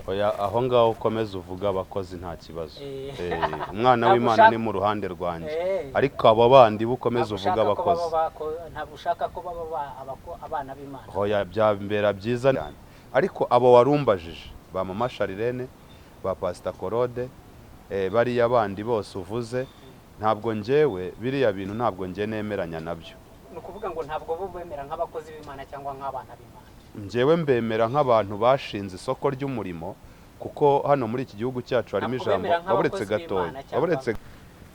Oya, aho ngaho ukomeze uvuga abakozi, nta kibazo. Eh. Umwana Ntabwo w'Imana ni mu ruhande rwanjye, ariko abo bandi bo ukomeze Ntabwo uvuga ushaka ko abakozi. Ntabwo ushaka ko baba abana b'Imana? Hoya, byambera byiza cyane. Ariko abo warumbajije, ba Mama Charlene, ba Pasita Korode, bariya bandi bose uvuze, ntabwo njyewe biriya bintu ntabwo njye nemeranya nabyo. Ni ukuvuga ngo ntabwo bo bemera nk'abakozi b'Imana cyangwa nk'abana b'Imana? Njyewe mbemera nk'abantu bashinze isoko ry'umurimo, kuko hano muri iki gihugu cyacu harimo Ntabwo ijambo bemera waburetse nk'abakozi gatoya b'Imana cyangwa- waburetse.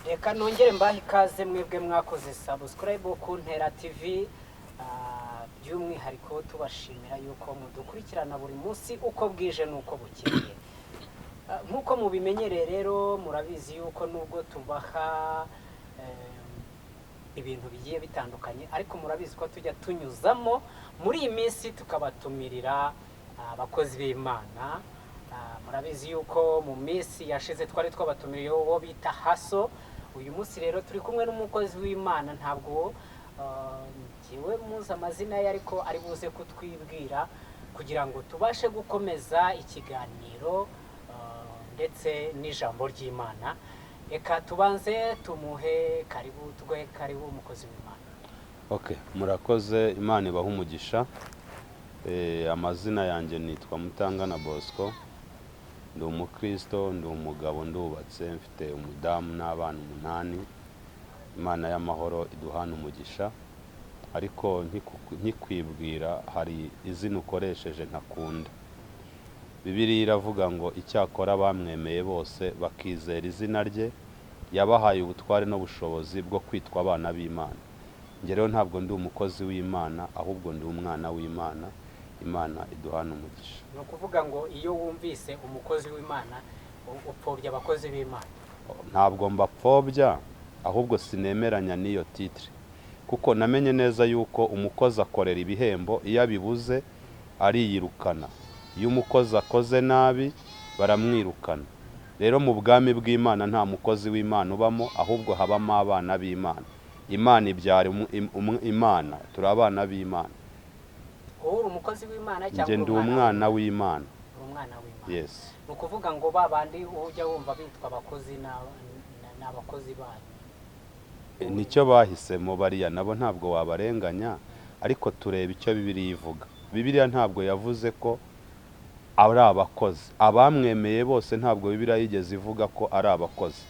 Reka nongere mbahe ikaze mwebwe mwakoze subscribe ku Ntera TV, by'umwihariko tubashimira yuko mudukurikirana buri munsi uko bwije n'uko bukeye. Nk'uko mubimenyereye rero, murabizi yuko nubwo tubaha ibintu bigiye bitandukanye, ariko murabizi ko tujya tunyuzamo muri iyi minsi tukabatumirira abakozi b'Imana. Murabizi yuko mu minsi yashize twari twabatumiriye uwo bita Haso. Uyu munsi rero turi kumwe n'umukozi w'Imana. Ntabwo njyewe muzi amazina ye, ariko ari buze kutwibwira kugira ngo tubashe gukomeza ikiganiro ndetse n'ijambo ry'Imana. Reka tubanze tumuhe karibu, tuguhe karibu, umukozi w'Imana. Okay, murakoze, Imana ibahe umugisha. Amazina yanjye nitwa Mutangana Bosco, ndi umukristo, ndi umugabo, ndubatse, mfite umudamu n'abana umunani. Imana y'amahoro iduhana umugisha. Ariko nkikwibwira, hari izina ukoresheje ntakunda. Bibiliya iravuga ngo icyakora bamwemeye bose bakizera izina rye, yabahaye ubutware n'ubushobozi bwo kwitwa abana b'Imana. Njye rero ntabwo ndi umukozi w'Imana, ahubwo ndi umwana w'Imana. Imana iduhana umugisha. Ni ukuvuga ngo iyo wumvise umukozi w'Imana, upfobya abakozi b'Imana? Ntabwo mbapfobya, ahubwo sinemeranya n'iyo titre, kuko namenye neza yuko umukozi akorera ibihembo, iyo abibuze ariyirukana. Iyo umukozi akoze nabi baramwirukana. Rero mu bwami bw'Imana nta mukozi w'Imana ubamo, ahubwo habamo abana b'Imana. Imana ibyara Imana, turi abana b'Imana. Wowe uri umukozi w'Imana cyangwa Njye uri ndi umwana w'Imana. Uri umwana w'Imana? Yes. Ni ukuvuga ngo ba bandi ujya wumva bitwa abakozi ni abakozi banyu? Nicyo bahisemo bariya, nabo ntabwo wabarenganya, ariko tureba icyo Bibiliya ivuga. Bibiliya ntabwo yavuze ko ari abakozi. Abamwemeye bose, ntabwo Bibiliya yigeze ivuga ko ari abakozi,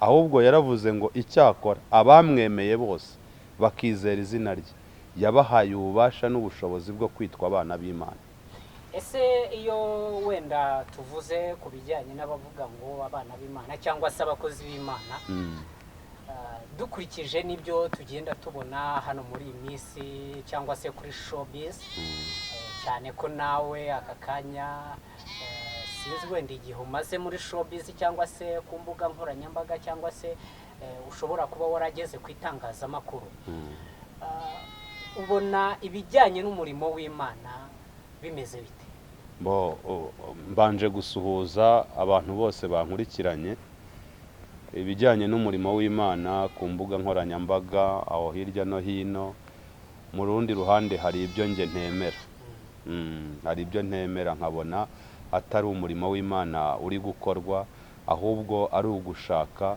ahubwo yaravuze ngo icyakora abamwemeye bose bakizera izina rye, yabahaye ububasha n'ubushobozi bwo kwitwa abana b'Imana. Ese iyo wenda tuvuze ku bijyanye n'abavuga ngo abana b'Imana cyangwa se abakozi b'Imana, dukurikije n'ibyo tugenda tubona hano muri iyi minsi cyangwa se kuri showbiz, cyane ko nawe aka kanya, sinzi wenda igihe umaze muri showbiz cyangwa se ku mbuga nkoranyambaga cyangwa se ushobora kuba warageze ku itangazamakuru, ubona ibijyanye n'umurimo w'Imana bimeze bite? Bo, mbanje gusuhuza abantu bose bankurikiranye. Ibijyanye n'umurimo w'Imana ku mbuga nkoranyambaga aho hirya no hino, mu rundi ruhande hari ibyo njye ntemera. Hari ibyo ntemera, nkabona atari umurimo w'Imana uri gukorwa, ahubwo ari ugushaka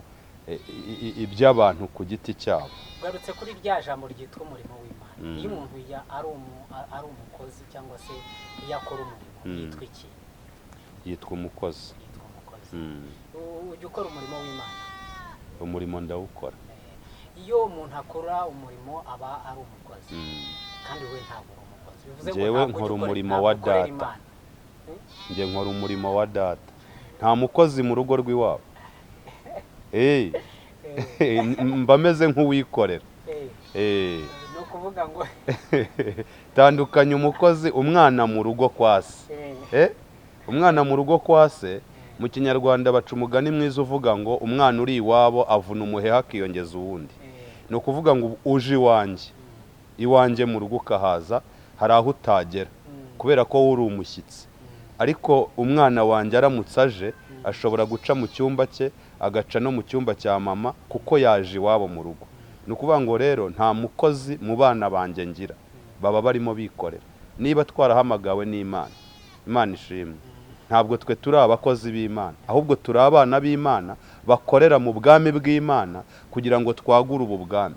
iby'abantu ku giti cyabo. Ugarutse kuri rya jambo ryitwa umurimo w'Imana. Iyo umuntu ari umukozi cyangwa se iyo akora umurimo, yitwa iki? Yitwa umukozi. Yitwa umukozi. Ujya ukora umurimo w'Imana? Umurimo ndawukora. Iyo umuntu akora umurimo aba ari umukozi, kandi we ntabwo uri umukozi, bivuze ngo Njyewe ntabwo ujya nkora umurimo ntabwo wa ukorera data. Imana. Njye nkora umurimo wa data. Nta mukozi mu rugo rw'iwabo. Mba meze nk'uwikorera. Ni ukuvuga ngo Tandukanya umukozi, umwana mu rugo kwa se. Umwana mu rugo kwa se, mu Kinyarwanda baca umugani mwiza uvuga ngo umwana uri iwabo avuna umuheha akiyongeza uwundi. Ni ukuvuga ngo uje iwanjye, iwanjye mu rugo ukahaza, hari aho utagera kubera ko wowe uri umushyitsi. Ariko umwana wanjye aramutse aje, ashobora guca mu cyumba cye, agaca no mu cyumba cya mama, kuko yaje iwabo mu rugo. Ni ukuvuga ngo rero nta mukozi mu bana banjye ngira, baba barimo bikorera. Niba twarahamagawe n'Imana, Imana ishimwe. Ntabwo twe turi abakozi b'Imana, ahubwo turi abana b'Imana bakorera mu bwami bw'Imana kugira ngo twagure ubu bwami.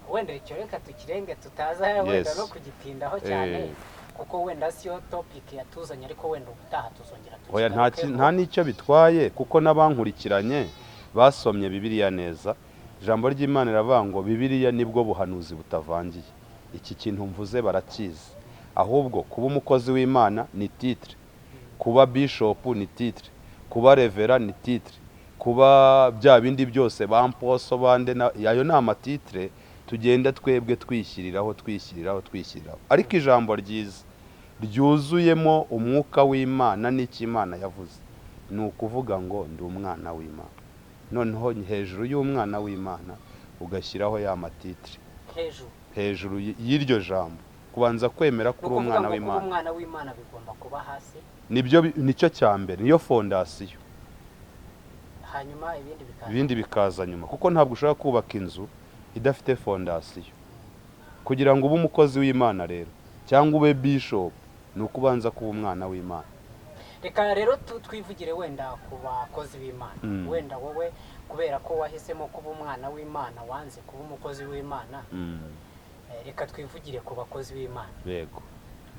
Wenda icyo reka tukirenge, tutaza wenda no kugitindaho cyane, kuko wenda siyo topic yatuzanye, ariko wenda ubutaha tuzongera Oya, nta tukigarukeho. Nta n'icyo bitwaye, kuko n'abankurikiranye basomye Bibiliya neza. Ijambo ry'Imana riravuga ngo Bibiliya nibwo buhanuzi butavangiye. Iki kintu mvuze barakizi. Ahubwo kuba umukozi w'Imana ni titre, kuba bishop ni titre, kuba reverend ni titre, kuba bya bindi byose bamposo bande ayo ni ama titre tugenda twebwe twishyiriraho, twishyiriraho, twishyiriraho. Ariko ijambo ryiza ryuzuyemo umwuka w'Imana n'icyo Imana yavuze ni ukuvuga ngo ndi umwana w'Imana. Noneho hejuru y'umwana w'Imana ugashyiraho ya ma titre. Hejuru? Hejuru y'iryo jambo, kubanza kwemera ko Ni uri ukuvuga umwana ngo kuba w'Imana. umwana w'Imana bigomba kuba hasi? Nibyo, nicyo cya mbere, niyo fondation. Hanyuma ibindi bikaza? Ibindi bikaza nyuma, kuko ntabwo ushobora kubaka inzu idafite fondation. Kugira ngo ube umukozi w'Imana rero cyangwa ube bishop, ni uko ubanza kuba umwana w'Imana. Reka rero twivugire wenda ku bakozi b'Imana. Wenda wowe kubera ko wahisemo kuba umwana w'Imana, wanze kuba umukozi w'Imana. Reka twivugire ku bakozi b'Imana,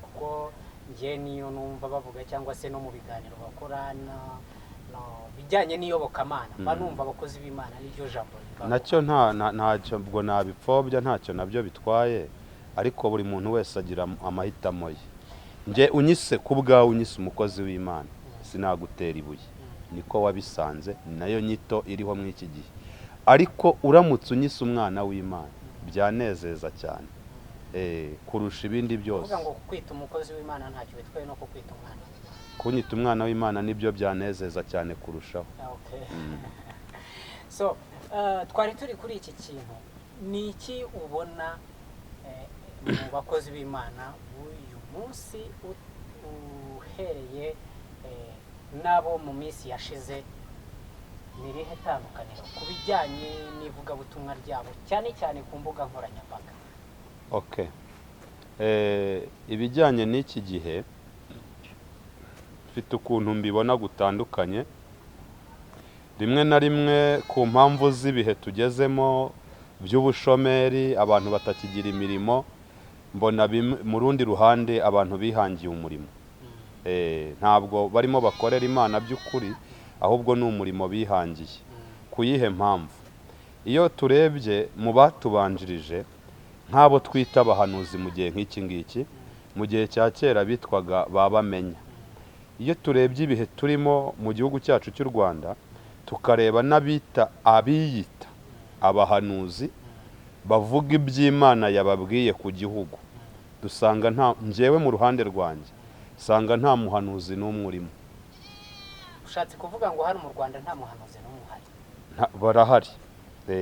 kuko njye niyo numva bavuga cyangwa se no mu biganiro bakora no bijyanye n'iyobokamana, mba numva abakozi b'Imana n'iryo jambo ribaho. Nacyo ntacyo ubwo nabipfobya, ntacyo nabyo bitwaye, ariko buri muntu wese agira amahitamo ye. Njye unyise ku bwawe, unyise umukozi w'Imana, sinagutera ibuye, niko wabisanze, ni nayo nyito iriho muri iki gihe. Ariko uramutse unyise umwana w'Imana byanezeza cyane kurusha ibindi byose. Kuvuga ngo kwita umukozi w'Imana ntacyo bitwaye no kukwita umwana w'Imana. Kunyita umwana w'Imana nibyo byanezeza cyane kurushaho. Okay. So twari turi kuri iki kintu. Ni iki ubona mu bakozi b'Imana b'uyu munsi, uhereye n'abo mu minsi yashize? Ni irihe tandukaniro ku bijyanye n'ivugabutumwa ryabo, cyane cyane ku mbuga nkoranyambaga? Okay. Ibijyanye n'iki gihe mfite ukuntu mbibona gutandukanye. Rimwe na rimwe, ku mpamvu z'ibihe tugezemo by'ubushomeri, abantu batakigira imirimo, mbona mu rundi ruhande abantu bihangiye umurimo. Ntabwo barimo bakorera Imana by'ukuri, ahubwo ni umurimo bihangiye. Ku yihe mpamvu? Iyo turebye mu batubanjirije, nk'abo twita abahanuzi mu gihe nk'iki ngiki, mu gihe cya kera bitwaga ba bamenya. Iyo turebye ibihe turimo mu gihugu cyacu cy'u Rwanda, tukareba n'abita abiyita abahanuzi bavuga iby'Imana yababwiye ku gihugu, dusanga nta, njyewe mu ruhande rwanjye nsanga nta muhanuzi n'umwe urimo. Ushatse kuvuga ngo hano mu Rwanda nta muhanuzi n'umwe uhari? Barahari.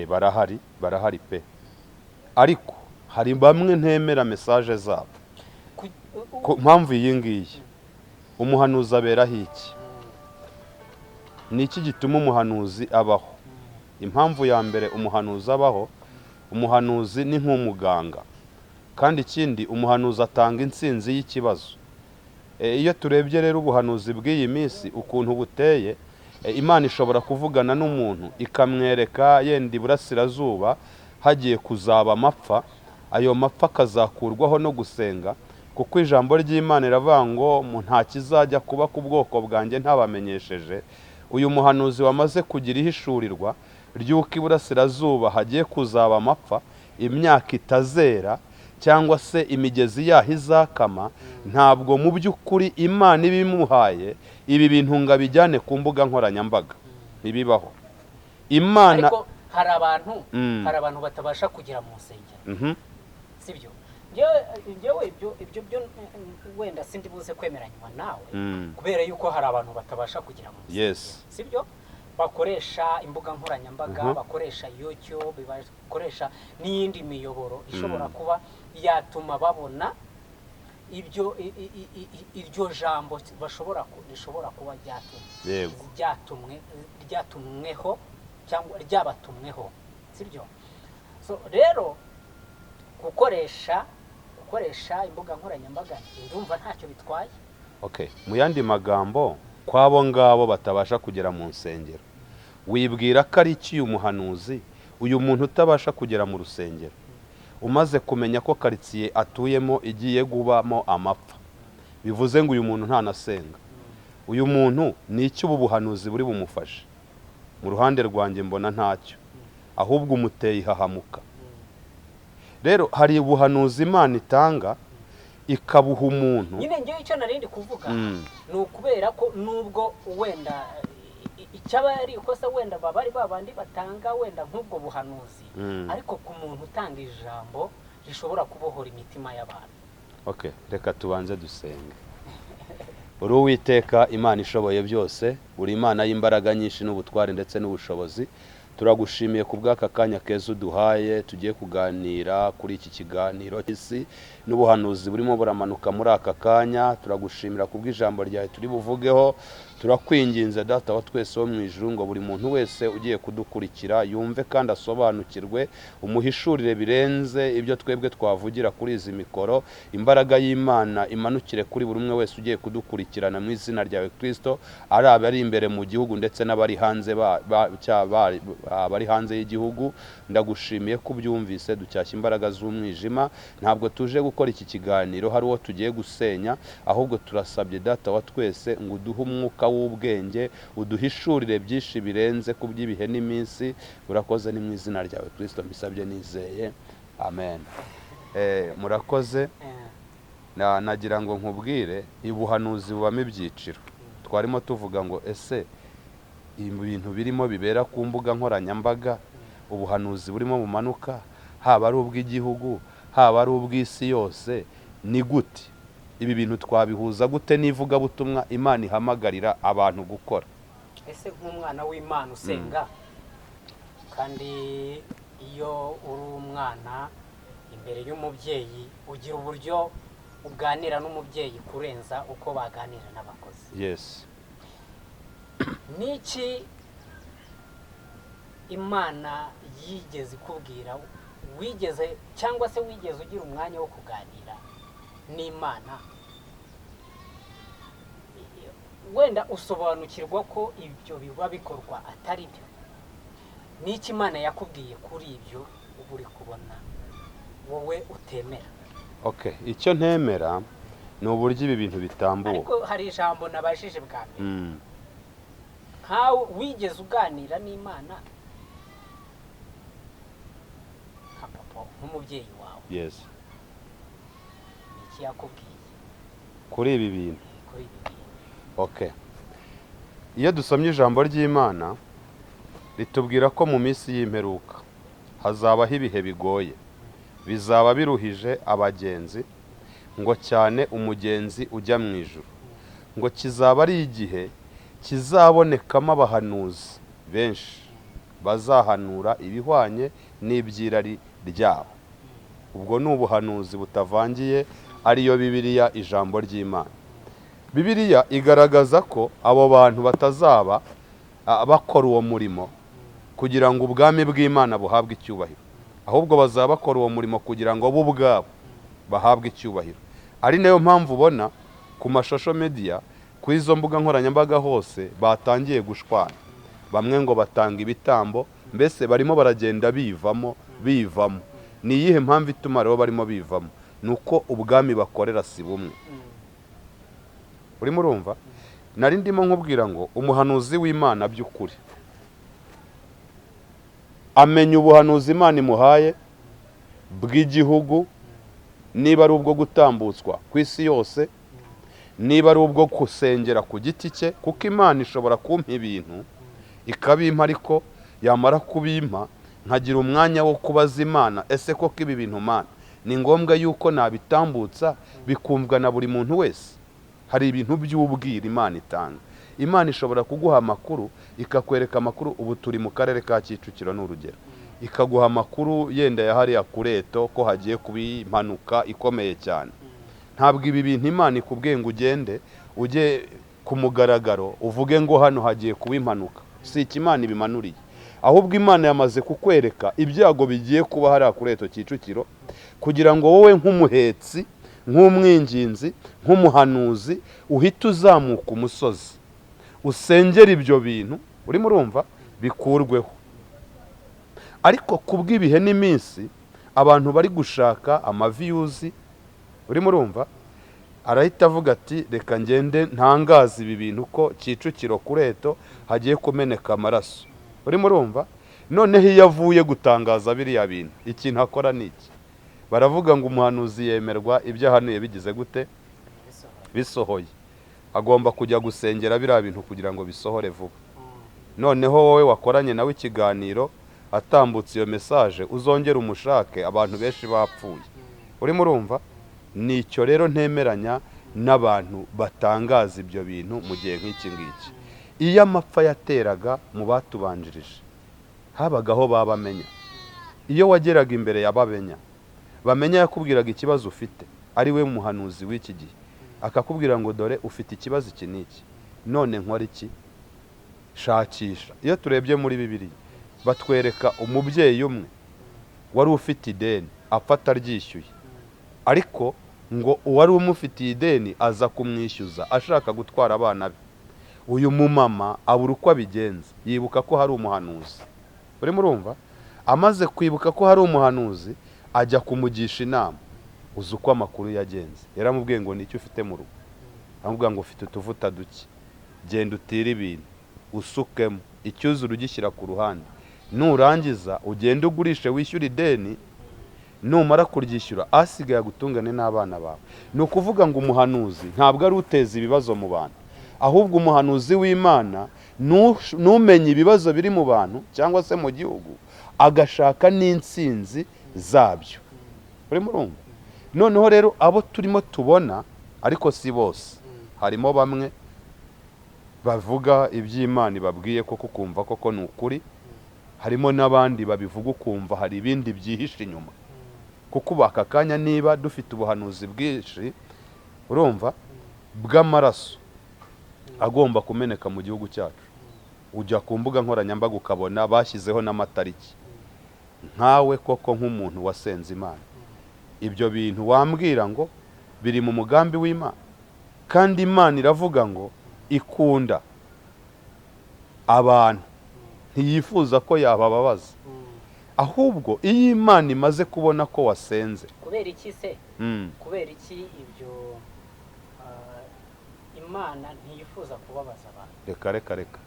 Barahari, barahari pe, ariko hari bamwe ntemera message zabo. Ku mpamvu iyi ngiyi: umuhanuzi aberaho iki? Ni iki gituma umuhanuzi abaho? Impamvu ya mbere umuhanuzi abaho, umuhanuzi ni nk'umuganga. Kandi ikindi, umuhanuzi atanga intsinzi y'ikibazo. Iyo turebye rero ubuhanuzi bw'iyi minsi ukuntu buteye, Imana ishobora kuvugana n'umuntu ikamwereka yenda iburasirazuba hagiye kuzaba amapfa, ayo mapfa akazakurwaho no gusenga, kuko ijambo ry'Imana riravuga ngo nta kizajya kuba ku bwoko bwanjye ntabamenyesheje. Uyu muhanuzi wamaze kugira ihishurirwa ry'uko iburasirazuba hagiye kuzaba amapfa, imyaka itazera cyangwa se imigezi yaho izakama, ntabwo mu by'ukuri Imana ibimuhaye ibi bintu ngo abijyane ku mbuga nkoranyambaga. Ntibibaho. Imana Ariko hari abantu, hari abantu batabasha kugera mu nsengero, sibyo? Njyewe ibyo byo wenda sindi buze kwemeranywa nawe, kubera yuko hari abantu batabasha kugera mu nsengero, sibyo, bakoresha imbuga nkoranyambaga, bakoresha YouTube, bakoresha n'iyindi miyoboro ishobora kuba yatuma babona ibyo iryo jambo bashobora rishobora kuba ryatumwe, ryatumwe, ryatumweho cyangwa ryabatumweho, sibyo? So rero gukoresha imbuga nkoranyambaga ndumva ntacyo bitwaye. Okay, mu yandi magambo, kw'abo ngabo batabasha kugera mu nsengero, wibwira ko ari iki uyu muhanuzi, uyu muntu utabasha kugera mu rusengero, umaze kumenya ko karitsiye atuyemo igiye kubamo amapfa, bivuze ngo uyu muntu ntanasenga, uyu muntu ni iki ubu buhanuzi buri bumufashe? Mu ruhande rwanjye mbona ntacyo, ahubwo umuteye ihahamuka. Rero hari ubuhanuzi Imana itanga ikabuha umuntu. Nyine ngewe icyo nari ndi kuvuga ni ukubera ko nubwo wenda icyaba ari ikosa, wenda baba ari babandi batanga wenda nk'ubwo buhanuzi, ariko ku muntu utanga ijambo rishobora kubohora imitima y'abantu. Okay, reka tubanze dusenge. Uri Uwiteka Imana ishoboye byose, uri Imana y'imbaraga nyinshi n'ubutware ndetse n'ubushobozi. Turagushimiye ku bw'aka kanya keza uduhaye tugiye kuganira kuri iki kiganiro cy'isi n'ubuhanuzi burimo buramanuka muri aka kanya. Turagushimira ku bw'ijambo ryawe turi buvugeho. Turakwinginze, Data wa twese wo mu ijuru, ngo buri muntu wese ugiye kudukurikira yumve kandi asobanukirwe, umuhishurire birenze ibyo twebwe twavugira kuri izi mikoro. Imbaraga y'Imana imanukire kuri buri umwe wese ugiye kudukurikirana mu izina ryawe Kristo, ari abari imbere mu gihugu ndetse n'abari hanze abari hanze y'igihugu. Ndagushimiye ko ubyumvise. Ducyashya imbaraga z'umwijima. Ntabwo tuje gukora iki kiganiro hari uwo tugiye gusenya, ahubwo turasabye, Data wa twese, ngo uduhe umwuka w'ubwenge, uduhishurire byinshi birenze ku by'ibihe n'iminsi. Urakoze, ni mu izina ryawe Kristo mbisabye nizeye, amen. Murakoze. Nagira ngo nkubwire, ubuhanuzi bubamo ibyiciro. Twarimo tuvuga ngo ese ibintu birimo bibera ku mbuga nkoranyambaga, ubuhanuzi burimo bumanuka, haba ari ubw'igihugu, haba ari ubw'isi yose, ni gute ibi bintu twabihuza gute n'ivugabutumwa Imana ihamagarira abantu gukora? Ese nk'umwana w'Imana usenga, kandi iyo uri umwana imbere y'umubyeyi ugira uburyo uganira n'umubyeyi kurenza uko baganira n'abakozi, niki Imana yigeze ikubwira, wigeze cyangwa se wigeze ugira umwanya wo kuganira n'Imana, wenda usobanukirwa ko ibyo biba bikorwa atari byo? Niki Imana yakubwiye kuri ibyo uba uri kubona wowe utemera? Okay, icyo ntemera ni uburyo ibi bintu bitambuka. Ariko hari ijambo nabajije bwa mbere. Nkawe wigeze uganira n'Imana nka papa, nk'umubyeyi wawe? Yes. Iki yakubwiye? Kuri ibi bintu? Kuri ibi bintu. Okay, iyo dusomye ijambo ry'Imana ritubwira ko mu minsi y'imperuka hazabaho ibihe bigoye, bizaba biruhije abagenzi, ngo cyane umugenzi ujya mu ijuru, ngo kizaba ari igihe kizabonekamo abahanuzi benshi bazahanura ibihwanye n'iby'irari ryabo. Ubwo ni ubuhanuzi butavangiye, ariyo Bibiliya, ijambo ry'Imana. Bibiliya igaragaza ko abo bantu batazaba bakora uwo murimo kugira ngo ubwami bw'Imana buhabwe icyubahiro, ahubwo bazaba bakora uwo murimo kugira ngo bo ubwabo bahabwe icyubahiro. Ari nayo mpamvu ubona ku ma social media, ku izo mbuga nkoranyambaga hose batangiye gushwana. Bamwe ngo batanga ibitambo, mbese barimo baragenda bivamo bivamo. Ni iyihe mpamvu ituma rero barimo bivamo? Ni uko ubwami bakorera si bumwe. Urimo urumva, nari ndimo nkubwira ngo umuhanuzi w'Imana by'ukuri amenya ubuhanuzi Imana imuhaye bw'igihugu, niba ari ubwo gutambutswa ku isi yose, niba ari ubwo gusengera ku giti cye, kuko Imana ishobora kumpa ibintu ikabimpa, ariko yamara kubimpa nkagira umwanya wo kubaza Imana: ese koko ibi bintu, Mana, ni ngombwa yuko nabitambutsa bikumvwa na buri muntu wese? Hari ibintu by'ubwira Imana itanga. Imana ishobora kuguha amakuru, ikakwereka amakuru. Ubu turi mu karere ka Kicukiro, ni urugero, ikaguha amakuru yenda ya hariya kureto ko hagiye kuba impanuka ikomeye cyane. Ntabwo ibi bintu Imana ikubwiye ngo ugende ujye ku mugaragaro uvuge ngo hano hagiye kuba impanuka. Si iki Imana ibimanuriye, ahubwo Imana yamaze kukwereka ibyago bigiye kuba hariya kuri Eto Kicukiro, kugira ngo wowe nk'umuhetsi Nk'umwinginzi, nk'umuhanuzi, uhita uzamuka umusozi usengera ibyo bintu urimo urumva bikurweho. Ariko kubw'ibihe n'iminsi, abantu bari gushaka ama views, urimo urumva, arahita avuga ati: "Reka ngende ntangaza ibi bintu ko Kicukiro kureto hagiye kumeneka amaraso." Urimo urumva, noneho iyo avuye gutangaza biriya bintu, ikintu akora ni iki? Baravuga ngo umuhanuzi yemerwa ibyo ahanuye bigize gute? Bisohoye. Agomba kujya gusengera biriya bintu kugira ngo bisohore vuba. Noneho wowe wakoranye nawe ikiganiro, atambutse iyo message, uzongere umushake abantu benshi bapfuye. Urimo urumva, nicyo rero ntemeranya n'abantu batangaza ibyo bintu mu gihe nk'iki ngiki. Iyo amapfa yateraga mu batubanjirije, habagaho babamenya. Iyo wageraga imbere ya Bamenya, Bamenya yakubwiraga ikibazo ufite, ari we muhanuzi w'iki gihe, akakubwira ngo: "Dore ufite ikibazo iki n'iki, none nkora iki?" Shakisha. Iyo turebye muri Bibiliya, batwereka umubyeyi umwe wari ufite ideni, apfa ataryishyuye, ariko ngo uwari umufitiye ideni aza kumwishyuza ashaka gutwara abana be. Uyu mumama abura uko abigenza, yibuka ko hari umuhanuzi. Urimo urumva, amaze kwibuka ko hari umuhanuzi, ajya kumugisha inama. Uzi uko amakuru yagenze? Yaramubwiye ngo: "Nicyo ufite mu rugo?" Aramubwira ngo: "Ufite utuvuta duke, genda utire ibintu usukemo, icyuzure ugishyira ku ruhande, nurangiza ugende ugurishe wishyure ideni, numara kuryishyura asigaye agutungane n'abana bawe." Ni ukuvuga ngo umuhanuzi ntabwo ari uteza ibibazo mu bantu, ahubwo umuhanuzi w'Imana numenye ibibazo biri mu bantu cyangwa se mu gihugu, agashaka n'intsinzi zabyo. Urimo urumva, noneho rero abo turimo tubona, ariko si bose, harimo bamwe bavuga iby'Imana ibabwiye koko ukumva koko ni ukuri, harimo n'abandi babivuga ukumva hari ibindi byihishe inyuma. Kuko ubu aka kanya niba dufite ubuhanuzi bwinshi, urumva, bw'amaraso agomba kumeneka mu gihugu cyacu, ujya ku mbuga nkoranyambaga ukabona bashyizeho n'amatariki. Nkawe koko nk'umuntu wasenze Imana, ibyo bintu wambwira ngo biri mu mugambi w'Imana? Kandi Imana iravuga ngo ikunda abantu, ntiyifuza ko yabababaza. Ahubwo iyo Imana imaze kubona ko wasenze Kubera iki se? Kubera iki ibyo, Imana ntiyifuza kubabaza abantu? Reka, reka, reka.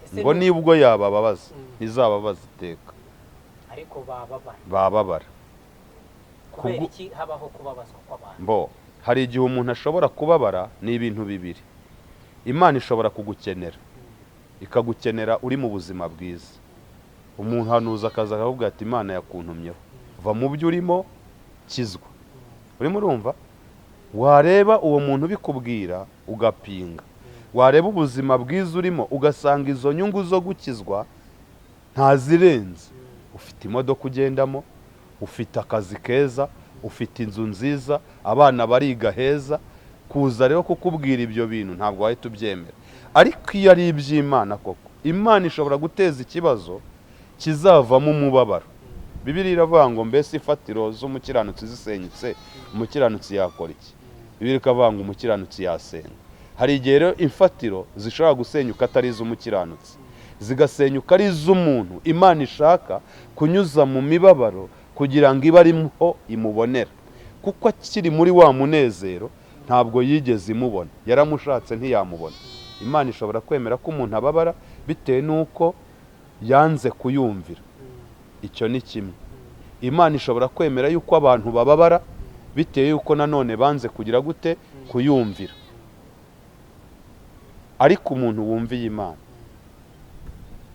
Ese Ngo nibwo yabababaza, ntizababaza iteka. Ariko bababara. Bababara. Kubera iki habaho kubabazwa kw'abantu? Mbo hari igihe umuntu ashobora kubabara, ni ibintu bibiri. Imana ishobora kugukenera, ikagukenera uri mu buzima bwiza. Umuhanuzi akaza akavuga ati: "Imana yakuntumyeho, va mu byo urimo, kizwa." Urimo urumva, wareba uwo muntu ubikubwira ugapinga, wareba ubuzima bwiza urimo ugasanga izo nyungu zo gukizwa ntazirenze. Ufite imodoka ugendamo, ufite akazi keza, ufite inzu nziza, abana bariga heza. Kuza rero kukubwira ibyo bintu ntabwo wahita ubyemera. Ariko iyo ari iby'Imana koko, Imana ishobora guteza ikibazo kizavamo umubabaro. Bibiliya iravuga ngo: "Mbese ifatiro z'umukiranutsi zisenyutse, umukiranutsi yakora iki?" Bibiliya ikavuga ngo: "Umukiranutsi yasenga." Hari igihe rero imfatiro zishobora gusenyuka atari iz'umukiranutsi, zigasenyuka ari iz'umuntu Imana ishaka kunyuza mu mibabaro kugira ngo ibe arimo imubonera, kuko akiri muri wa munezero ntabwo yigeze imubona, yaramushatse ntiyamubona. Imana ishobora kwemera ko umuntu ababara bitewe n'uko yanze kuyumvira. Icyo ni kimwe. Imana ishobora kwemera yuko abantu bababara bitewe y'uko nanone banze kugira gute? Kuyumvira. Ariko umuntu wumviye Imana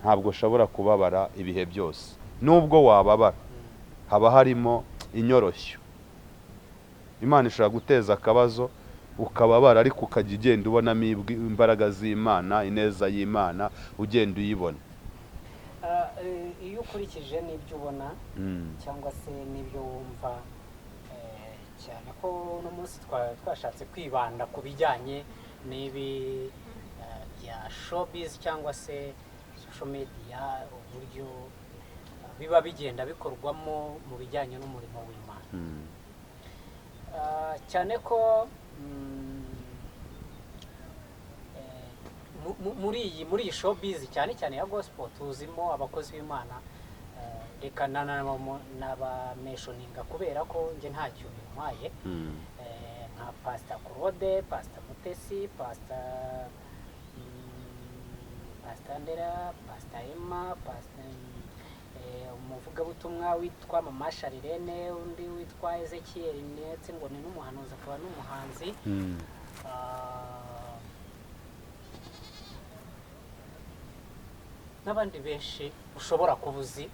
ntabwo ashobora kubabara ibihe byose. Nubwo wababara, haba harimo inyoroshyo. Imana ishobora guteza akabazo ukababara, ariko ukajya ugenda ubonamo imbaraga z'Imana, ineza y'Imana ugenda uyibona. Iyo ukurikije n'ibyo ubona cyangwa se n'ibyo wumva, cyane ko uno munsi twashatse kwibanda ku bijyanye n'ibi bya showbiz cyangwa se social media, uburyo biba bigenda bikorwamo mu bijyanye n'umurimo w'Imana. Cyane ko muri iyi showbiz, cyane cyane ya gospel, tuzimo abakozi b'Imana. Reka nabamentioninga kubera ko njye ntacyo bintwaye. Nka Pastor Claude, Pastor Mutesi, Pastor Ndera, Pastor Emma, Pastor umuvugabutumwa witwa Mama Sharirene, undi witwa Ezekiel, ndetse ngo ni n'umuhanuzi akaba n'umuhanzi. N'abandi benshi ushobora kuba uzi,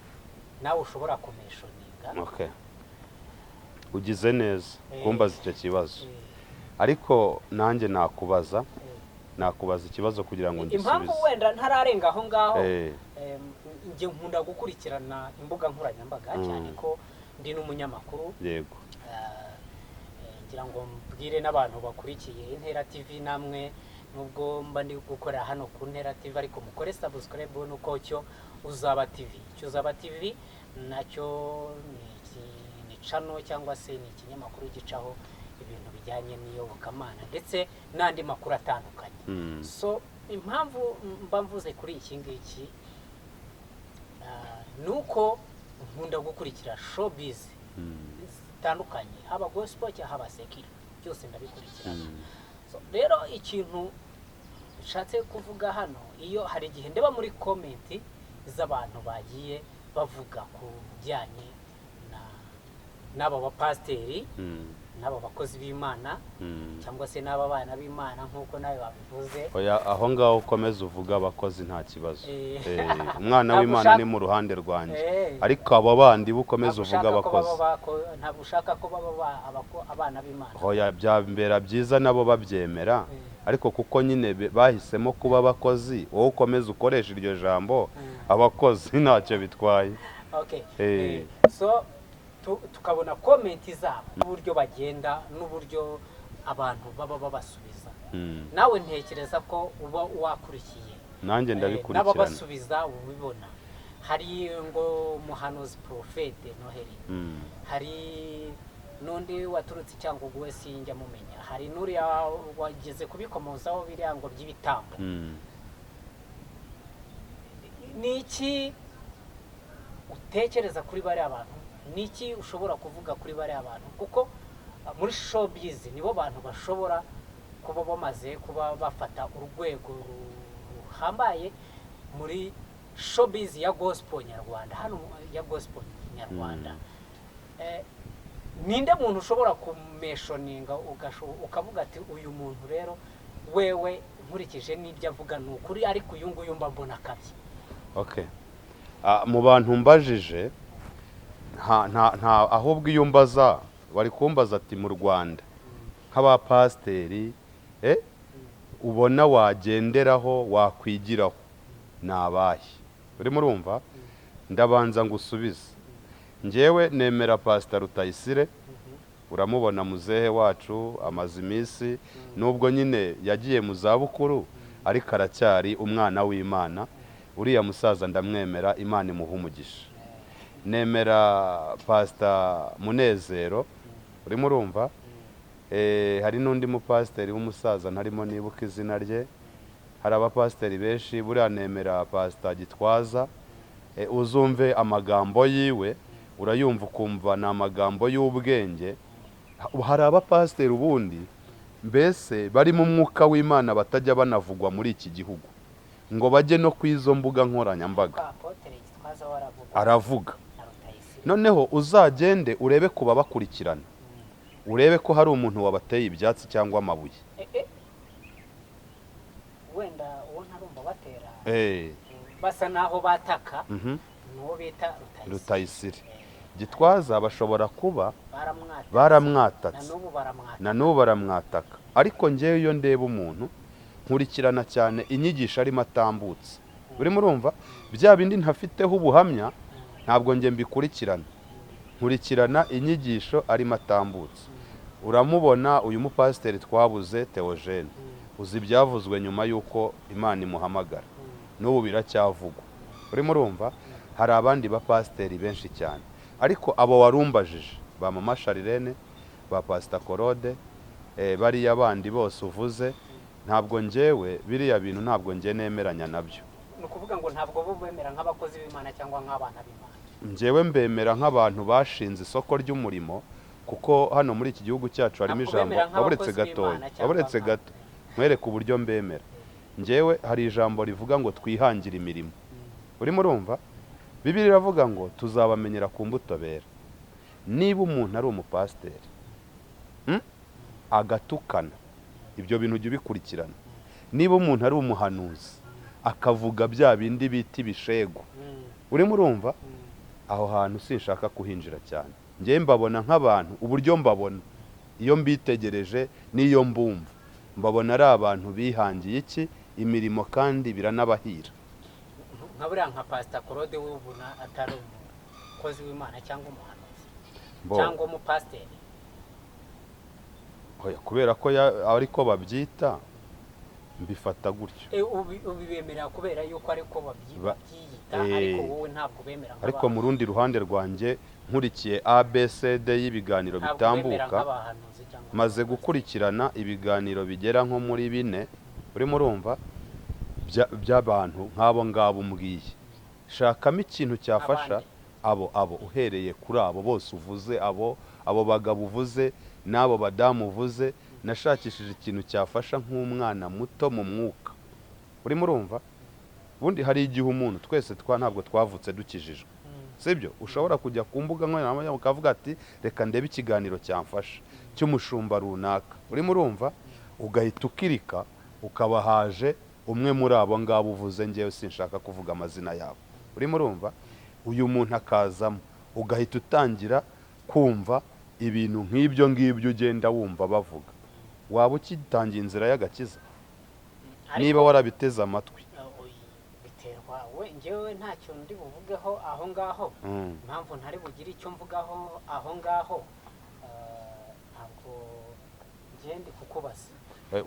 nawe ushobora kumentioninga. Okay, ugize neza kumbaza icyo kibazo. Ariko nanjye nakubaza nakubaza ikibazo kugira ngo Impamvu ngisubize. wenda ntararenga aho ngaho, njye nkunda gukurikirana imbuga nkoranyambaga, cyane ko ndi n'umunyamakuru. Ngira ngo mbwire n'abantu bakurikiye Intera TV, namwe nubwo mba ndi gukorera hano ku Ntera TV, ariko mukore subscribe nuko cyo Uzaba TV, cyo Uzaba TV nacyo ni channel cyangwa se ni ikinyamakuru gicaho ibintu bijyanye n'iyobokamana ndetse n'andi makuru atandukanye. So impamvu mba mvuze kuri iki ngiki, ni uko nkunda gukurikira showbiz zitandukanye, haba gospel cyangwa haba secular, byose ndabikurikirana. So, rero ikintu nshatse kuvuga hano, iyo hari igihe ndeba muri comment z'abantu bagiye bavuga ku bijyanye n'aba bapasiteri, n'aba bakozi b'Imana, cyangwa se n'aba bana b'Imana nk'uko nawe babivuze. Oya, aho ngaho ukomeza uvuga abakozi, nta kibazo. Umwana Ntabwo w'Imana ni mu ruhande rwanjye, ariko abo bandi bo ukomeza Ntabwo uvuga ushaka ko abakozi. baba ntabwo ushaka ko baba abana b'Imana? Oya, byambera byiza nabo babyemera, ariko kuko nyine bahisemo kuba abakozi, wowe ukomeza ukoresha iryo jambo abakozi, ntacyo bitwaye. Okay. So tukabona comment zabo n'uburyo bagenda n'uburyo abantu baba babasubiza. Nawe ntekereza ko uba wakurikiye. Nanjye ndabikurikirana. N'ababasubiza ubibona. Hari ngo muhanuzi Prophète Noheli, hari n'undi waturutse i Cyangugu, we sinjya mumenya, hari n'uriya wageze kubikomozaho biriya ngo by'ibitambo. Ni iki utekereza kuri bariya bantu? Ni iki ushobora kuvuga kuri bariya bantu? Kuko muri showbiz nibo bantu bashobora kuba bamaze kuba bafata urwego ruhambaye muri showbiz ya gospel nyarwanda hano, ya gospel nyarwanda. Ninde muntu ushobora kumentioninga ukavuga ati: "Uyu muntu rero wewe nkurikije n'ibyo avuga ni ukuri, ariko uyu nguyu mba mbona akabye"? Okay. Mu bantu mbajije, nta ahubwo iyo mbaza bari kumbaza ati: "Mu Rwanda nk'abapasiteri ubona wagenderaho, wakwigiraho ni abahe?" Urimo urumva, ndabanza ngusubize. Njyewe nemera Pasita Rutayisire, uramubona muzehe wacu, amaze iminsi, nubwo nyine yagiye mu zabukuru, ariko aracyari umwana w'Imana. Uriya musaza ndamwemera, Imana imuha umugisha. Nemera Pasita Munezero, urimo urumva. Hari n'undi mupasiteri w'umusaza ntarimo nibuka izina rye. Hari abapasiteri benshi. Buriya nemera Pasita Gitwaza. Uzumve amagambo yiwe, urayumva ukumva ni amagambo y'ubwenge. Hari abapasiteri ubundi mbese bari mu mwuka w'Imana batajya banavugwa muri iki gihugu ngo bajye no ku izo mbuga nkoranyambaga. Apôtre Gitwaza we aravuga. Aravuga. Na Rutayisire. Noneho uzagende urebe ku babakurikirana, urebe ko hari umuntu wabateye ibyatsi cyangwa amabuye. Wenda uwo ntarumva batera basa naho bataka n'uwo bita Rutayisire. Rutayisire, Gitwaza bashobora kuba baramwatatse. Baramwatatse. Na n'ubu baramwataka. Na n'ubu baramwataka. Ariko ngewe iyo ndeba umuntu, nkurikirana cyane inyigisho arimo atambutse, urimo urumva. Bya bindi ntafiteho ubuhamya ntabwo njye mbikurikirana, nkurikirana inyigisho arimo atambutse. Uramubona uyu mupasiteri twabuze Theogene, uzi ibyavuzwe nyuma y'uko Imana imuhamagara, n'ubu biracyavugwa, urimo urumva. Hari abandi bapasiteri benshi cyane, ariko abo warumbajije ba Mama Sharirene ba Pasita Claude, bariya bandi bose uvuze, ntabwo njyewe biriya bintu ntabwo njye nemeranya nabyo. Ni ukuvuga ngo ntabwo bo bemera nk'abakozi b'Imana cyangwa nk'abana b'Imana? Njyewe mbemera nk'abantu bashinze isoko ry'umurimo, kuko hano muri iki gihugu cyacu harimo Ntabwo ijambo bemera waburetse nk'abakozi gatoya b'Imana cyangwa waburetse gato nkwereke uburyo mbemera. Njyewe hari ijambo rivuga ngo twihangire imirimo. Urimo urumva? Bibiliya iravuga ngo tuzabamenyera ku mbuto bera. Niba umuntu ari umupasiteri, agatukana, ibyo bintu ujya ubikurikirana. Niba umuntu ari umuhanuzi akavuga bya bindi bita ibishegu, urimo urumva? Aho hantu sinshaka kuhinjira cyane. Njyewe mbabona nk'abantu, uburyo mbabona iyo mbitegereje n'iyo mbumva, mbabona ari abantu bihangiye iki imirimo kandi biranabahira. Nka buriya nka Pasita Claude we ubona atari umukozi w'Imana cyangwa umuhanuzi cyangwa umupasiteri? Oya, kubera ko ariko babyita, mbifata gutyo. Ubibemera kubera yuko ariko babyiyita, ariko wowe ntabwo bemera Ariko mu rundi ruhande rwanjye, nkurikiye ABCD y'ibiganiro ntabwo bemera bitambuka, nk'abahanuzi cyangwa maze nk'abapasiteri. gukurikirana ibiganiro bigera nko muri bine, urimo urumva, by'abantu nk'abo ngabo umbwiye, shakamo ikintu cyafasha. Abandi. Abo uhereye kuri abo bose uvuze, abo bagabo uvuze n'abo badamu uvuze, nashakishije ikintu cyafasha nk'umwana muto mu mwuka. Urimo urumva? Ubundi hari igihe umuntu twese twa ntabwo twavutse dukijijwe, sibyo? Ushobora kujya ku mbuga nkoranyambaga ukavuga ati reka ndebe ikiganiro cyamfasha cy'umushumba runaka, urimo urumva, ugahita ukirika ukaba haje umwe muri abo ngabo uvuze, ngewe sinshaka kuvuga amazina yabo, urimo urumva, uyu muntu akazamo, ugahita utangira kumva ibintu nk'ibyo ngibyo ugenda wumva bavuga, waba ukitangiye inzira y'agakiza niba warabiteze amatwi? Biterwa we, ngewe ntacyo ndi buvugeho aho ngaho. Impamvu ntari bugire icyo mvugaho aho ngaho, ntabwo ngiye ndi kukubaza.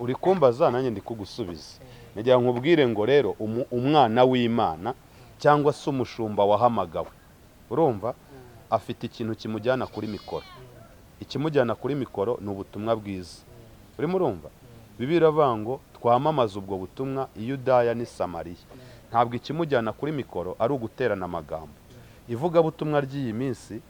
Uri kumbaza nanjye ndi kugusubiza. Nagira nkubwire ngo rero umwana w'Imana cyangwa se umushumba wahamagawe, urumva, afite ikintu kimujyana kuri mikoro. Ikimujyana kuri mikoro ni ubutumwa bwiza. Urimo urumva? Bibiliya iravuga ngo twamamaze ubwo butumwa i Yudaya n'i Samariya. Ntabwo ikimujyana kuri mikoro ari uguterana amagambo. Ivugabutumwa ry'iyi minsi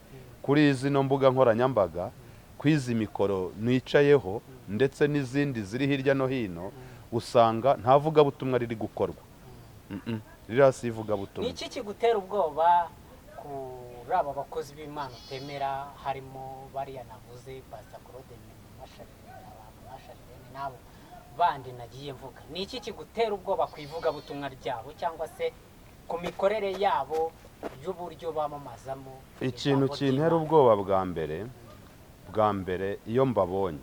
kuri zino mbuga nkoranyambaga, ku izi mikoro nicayeho ndetse n'izindi ziri hirya no hino, usanga nta vugabutumwa riri gukorwa. Ririya si Ni ivugabutumwa. iki kigutera ubwoba kuri aba bakozi b'Imana utemera, harimo bariya navuze, Pasita Claude, Masharirene n'abo bandi nagiye mvuga? Ni iki kigutera ubwoba ku ivugabutumwa ryabo cyangwa se ku mikorere yabo y'uburyo bamamazamo Ikintu ijambo kintera ry'Imana? ubwoba bwa mbere iyo mbabonye,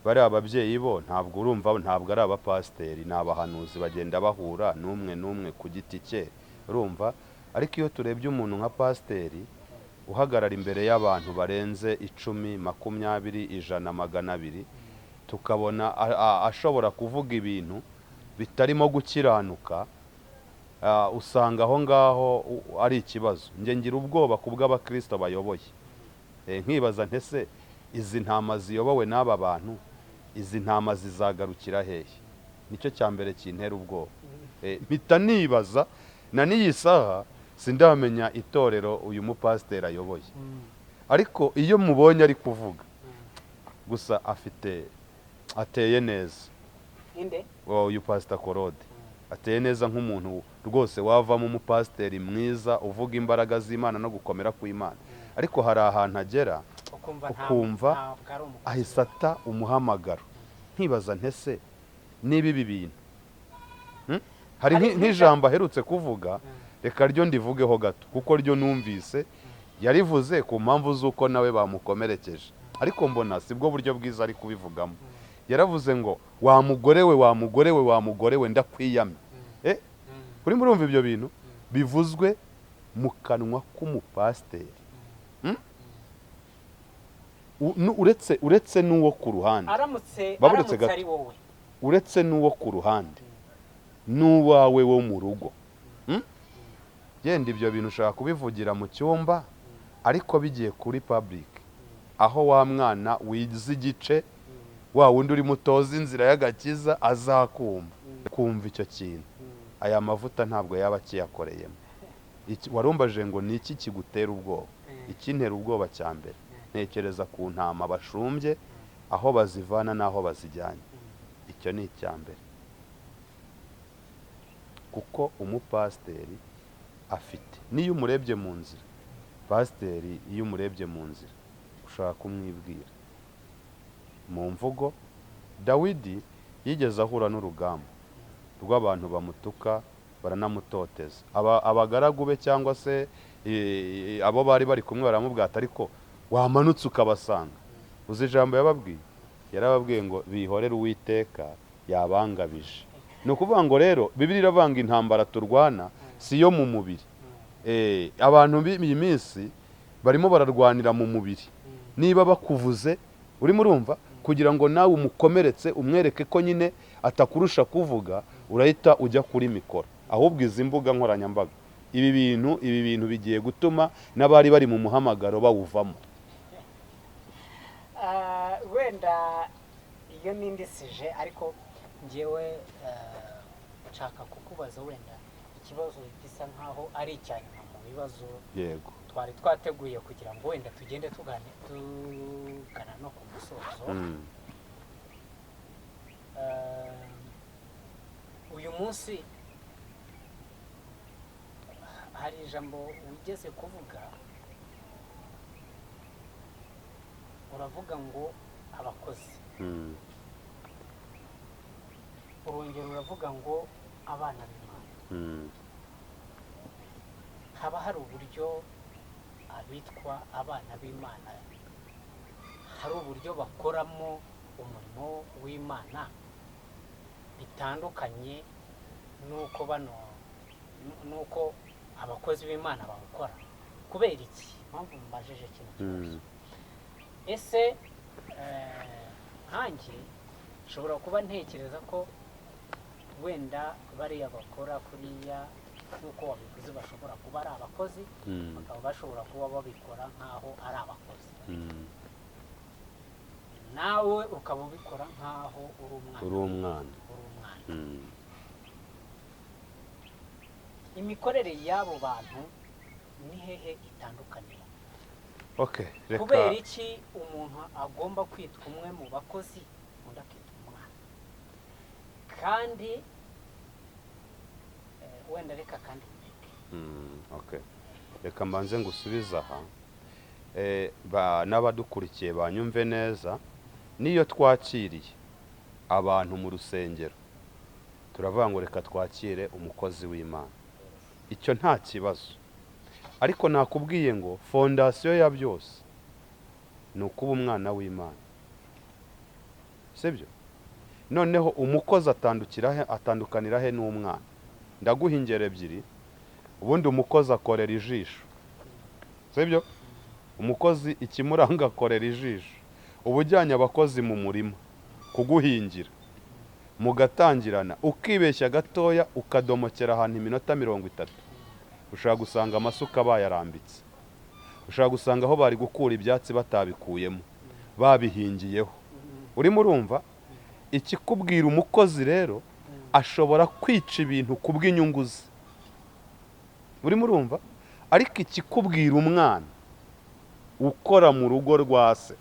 bariya ababyeyi bo ntabwo urumva, ntabwo ari abapasiteri, ni abahanuzi, bagenda bahura n'umwe n'umwe ku giti cye, urumva. Ariko iyo turebye umuntu nka pasiteri uhagarara imbere y'abantu barenze 10, 20, 100, 200, tukabona ashobora kuvuga ibintu bitarimo gukiranuka, usanga aho ngaho ari ikibazo. Njye ngira ubwoba ku bw'abakristo bayoboye. Nkibaza ntese izi ntama ziyobowe n'aba bantu, izi ntama zizagarukira hehe? Nicyo cya mbere kintera ubwoba. Mpita nibaza, na n'iyi saha sindamenya itorero uyu mupasiteri ayoboye, ariko iyo mubonye ari kuvuga gusa afite ateye neza. Inde? Uyu Pasita Claude ateye neza nk'umuntu rwose wavamo umupasiteri mwiza uvuga imbaraga z'Imana no gukomera kw'Imana, ariko hari ahantu agera ukumva ukumva ntabwo ari umukozi ahise ata umuhamagaro. Nkibaza ntese niba ibi bintu, Hari Hari nk'ijambo aherutse kuvuga, reka ryo ndivugeho gato kuko ryo numvise yarivuze ku mpamvu z'uko nawe bamukomerekeje, ariko mbona sibwo buryo bwiza ari kubivugamo. Yaravuze ngo wa mugore we, wa mugore we, wa mugore we, ndakwiyamye. Kuri murumva ibyo bintu bivuzwe mu kanwa k'umupasiteri, uretse n'uwo ku ruhande, aramutse Baburetse aramutse gato. ari wowe, uretse n'uwo ku ruhande n'uwawe wo mu rugo, Yenda ibyo bintu ushaka kubivugira mu cyumba, ariko bigiye kuri public. Aho wa mwana wize igice, wa wundi uri mutoza inzira y'agakiza, azakumva kumva icyo kintu, aya mavuta ntabwo yaba akiyakoreyemo. Warumbaje ngo ni iki kigutera ubwoba? Ikintera ubwoba cya mbere, ntekereza ku ntama bashumbye, aho bazivana n'aho bazijyanye. Icyo ni icya mbere, kuko umupasiteri afite, niyo umurebye mu nzira, pasiteri iyo umurebye mu nzira ushobora kumwibwira mu mvugo. Dawidi yigeze ahura n'urugamba rw'abantu bamutuka, baranamutoteza. Abagaragu be cyangwa se abo bari bari kumwe baramubwira ati: "Ariko wamanutse ukabasanga." Uzi ijambo yababwiye? Yarababwiye ngo: "Bihorere, Uwiteka yabangabije." Ni ukuvuga ngo rero Bibiliya iravanga intambara turwana si iyo mu mubiri. Abantu b'iyi minsi barimo bararwanira mu mubiri. Niba bakuvuze, urimo urumva, kugira ngo nawe umukomeretse, umwereke ko nyine atakurusha kuvuga, urahita ujya kuri mikoro. Ahubwo izi mbuga nkoranyambaga, ibi bintu bigiye gutuma n'abari bari mu muhamagaro bawuvamo. Wenda iyo n'indi sujet, ariko ngewe nshaka kukubaza wenda ikibazo gisa nkaho ari icya nyuma mu bibazo twari twateguye, kugira ngo wenda tugende tugana no ku musozo. Uyu munsi hari ijambo wigeze kuvuga, uravuga ngo abakozi, urongera uravuga ngo abana b'Imana. Haba hari uburyo abitwa abana b'Imana, hari uburyo bakoramo umurimo w'Imana bitandukanye n'uko bano n'uko abakozi b'Imana bawukora? Kubera iki? Impamvu mbajije kino kibazo, ese nkanjye nshobora kuba ntekereza ko wenda bariya bakora kuriya nk'uko wabivuze bashobora kuba ari abakozi, bakaba bashobora kuba babikora nk'aho ari abakozi, nawe ukaba ubikora nk'aho uri umwana. Uri umwana. Uri umwana. Imikorere y'abo bantu ni hehe itandukanira? Okay, reka. Kubera iki umuntu agomba kwitwa umwe mu bakozi, undi akitwa umwana? Kandi wenda reka kandi mbeke. Okay. Reka mbanze ngusubize aha. N'abadukurikiye banyumve neza. Niyo twakiriye abantu mu rusengero, turavuga ngo reka twakire umukozi w'Imana, icyo nta kibazo. Ariko nakubwiye ngo fondation ya byose ni ukuba umwana w'Imana, sibyo? Noneho umukozi atandukira he, atandukanira he n'umwana? Ndaguha ingero ebyiri. Ubundi umukozi akorera ijisho, sibyo? Umukozi ikimuranga, akorera ijisho. Uba ujyanye abakozi mu murima kuguhingira, mugatangirana, ukibeshya gatoya ukadomokera ahantu iminota 30, ushobora gusanga amasuka bayarambitse, ushobora gusanga aho bari gukura ibyatsi batabikuyemo, babihingiyeho. Urimo urumva? Ikikubwira umukozi rero, ashobora kwica ibintu ku bw'inyungu ze. Urimo urumva? Ariko ikikubwira umwana ukora mu rugo rwa se,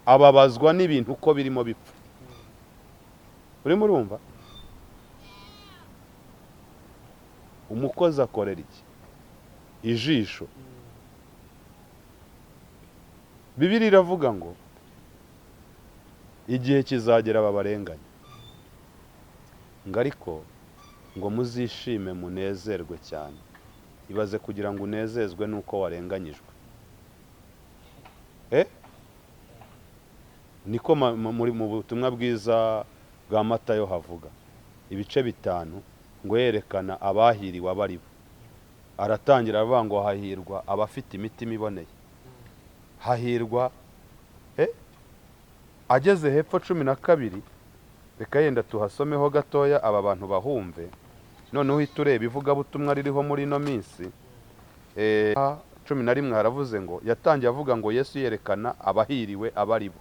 ababazwa n'ibintu uko birimo bipfa. Urimo urumva? Umukozi akorera iki? Ijisho. Bibiliya iravuga ngo igihe kizagera babarenganya, ngo ariko ngo muzishime munezerwe cyane. Ibaze kugira ngo unezezwe n'uko warenganyijwe. Niko muri mu butumwa bwiza bwa Matayo havuga ibice 5, ngo yerekana abahiriwe abo ari bo. Aratangira aravuga ngo hahirwa abafite imitima iboneye, hahirwa. Ageze hepfo 12, reka yenda tuhasomeho gatoya aba bantu bahumve, noneho uhita ureba ivugabutumwa ririho muri ino minsi. 11 haravuze ngo, yatangiye avuga ngo Yesu yerekana abahiriwe abo ari bo.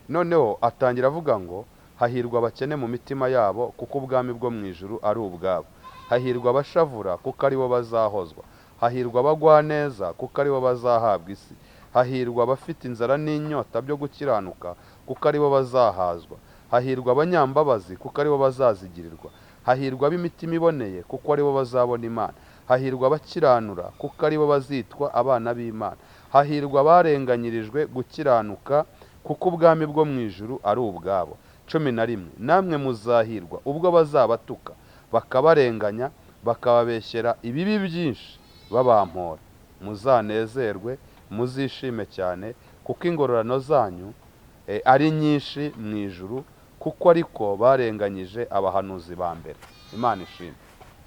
Noneho atangira avuga ngo hahirwa abakene mu mitima yabo, kuko ubwami bwo mu ijuru ari ubwabo. Hahirwa abashavura, kuko aribo bazahozwa. Hahirwa abagwaneza, kuko aribo bazahabwa isi. Hahirwa abafite inzara n'inyota byo gukiranuka, kuko aribo bazahazwa. Hahirwa abanyambabazi, kuko aribo bazazigirirwa. Hahirwa ab'imitima iboneye, kuko aribo bazabona Imana. Hahirwa abakiranura, kuko aribo bazitwa abana b'Imana. Hahirwa abarenganyirijwe gukiranuka, kuko ubwami bwo mu ijuru ari ubwabo. 11: namwe muzahirwa ubwo bazabatuka, bakabarenganya, bakababeshyera ibibi byinshi babampora. Muzanezerwe, muzishime cyane, kuko ingororano zanyu ari nyinshi mu ijuru, kuko ariko barenganyije abahanuzi ba mbere. Imana ishimwe.